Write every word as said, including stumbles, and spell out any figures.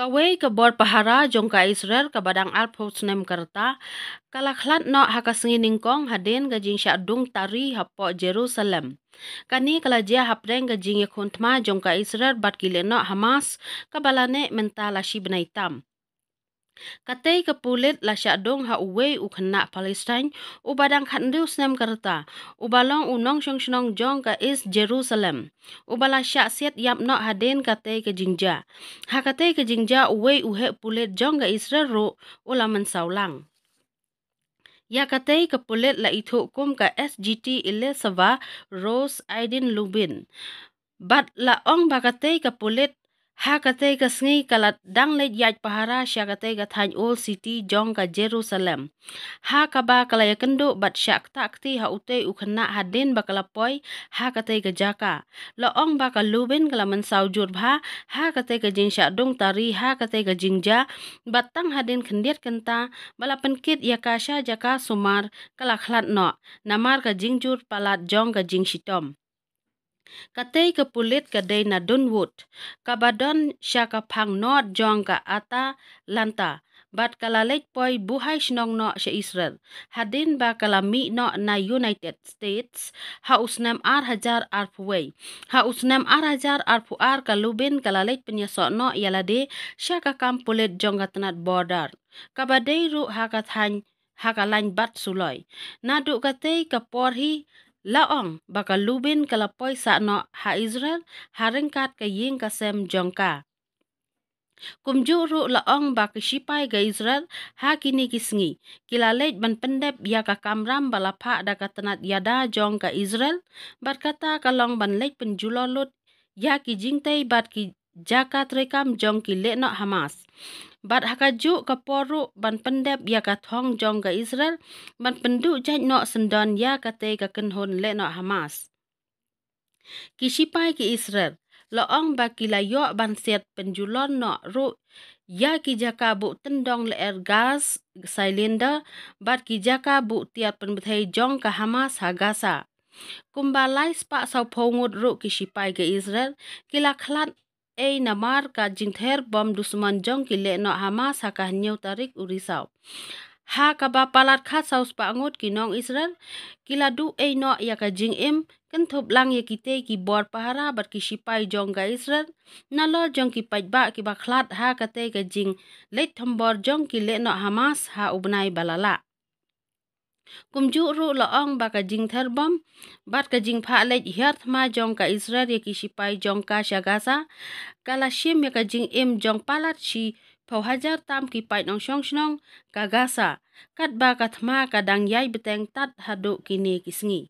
Kawei ka bor pahara jong ka Israel kaba dang arphew snem ka rta, ka la khlad noh ha ka sngi nyngkong hadien ka jingshah dung tari hapoh Jerusalem. Kane ka la jia hapdeng ka jingïakhun thma jong ka Israel bad ki lehnoh Hamas, kaba la neh mynta la shi bnai tam. Katei ka pulit la shah dung ha uwei u khynnah Palestine, uba dang khathynriew snem ka rta, uba long u nongshong shnong jong ka East Jerusalem, uba la shah siat ïap noh hadien katei ka jingjia. Ha katei ka jingjia uwei u heh pulit jong ka Israel ruh u la mynsaw lang. Ïa katei ka pulit la ithuh kum ka S G T Elisheva Rose Aidin Lubin. Bad la ong ba katei ka pulit ha katei ka sngi ka la dang leit ïaid pahara sha katei ka thaiñ Old City jong ka Jerusalem, ha kaba ka la ïakynduh bad shah ktah kti ha utei u khynnah hadien ba ka la poi ha katei ka jaka. La ong ba ka Lubin ka la mynsaw jur bha ha katei ka jingshah dung tari ha katei ka jingjia, bad tang hadien khyndiat kynta ba la pynkit ïa ka sha jaka sumar ka la khlad noh namar ka jingjur palat jong ka jingshitom. Katei ka pulit ka dei na Dunwood, kaba don sha ka phang nod jong ka Atalanta, bad ka la leit poi buhai shnong noh sha Israel hadien ba ka la mih noh na United States ha u snem ar hajar arphew wei. Ha u snem ar hajar arphew ar ka Lubin ka la leit pynïasoh noh ïa lade sha ka kam pulit jong ka tnat border, kaba dei ruh ha ka thaiñ ha ka lain bat suloi. Naduh katei ka por hi la ong ba ka Lubin ka la poi sah noh ha Israel ha ryngkat ka ïing ka sem jong ka. Kumjuh ruh la ong ba ki sipai ka Israel ha kine ki sngi ki la leit ban pyndep ïa ka kamram ba la phah da ka tnat ïada jong ka Israel, bad kata ka long ban leit pynjulor lut ïa ki jingtei bad ki jaka treikam jong ki lehnoh Hamas. Bad ha kajuh ka por ruh ban pyndep ïa ka thong jong ka Israel ban pynduh jait noh syndon ïa katei ka kynhun lehnoh Hamas. Ki sipai ki Israel la ong ba ki la ïoh ban siat pynjulor noh ruh ïa ki jaka buh tyndong lyer gas cylinder bad ki jaka buh tiar pynbthei jong ka Hamas ha Gaza. Kumba lai spah sawphew ngut ruh ki sipai ka Israel ki la khlad ei namar ka jingther bom dusmon jong ki lehnoh Hamas ha ka hynñiew tarik u Risaw. Ha kaba palat khatsaw spah ngut ki nong Israel ki la duh ei noh ïa ka jingim, kynthup lang ïa kitei ki bor pahara bad ki sipai jong ka Israel, nalor jong ki paidbah kiba khlad ha katei ka jingleit thombor jong ki lehnoh Hamas ha u bnai ba la lah. Kumjuh ruh la ong ba ka jingther bom bad ka jingphah leit hiar thma jong ka Israel ïa ki sipai jong ka sha Gaza ka la shim ïa ka jingim jong palat shiphew hajar tam ki paid nongshong shnong ka Gaza, katba ka thma ka dang ïai bteng tad haduh kine ki sngi.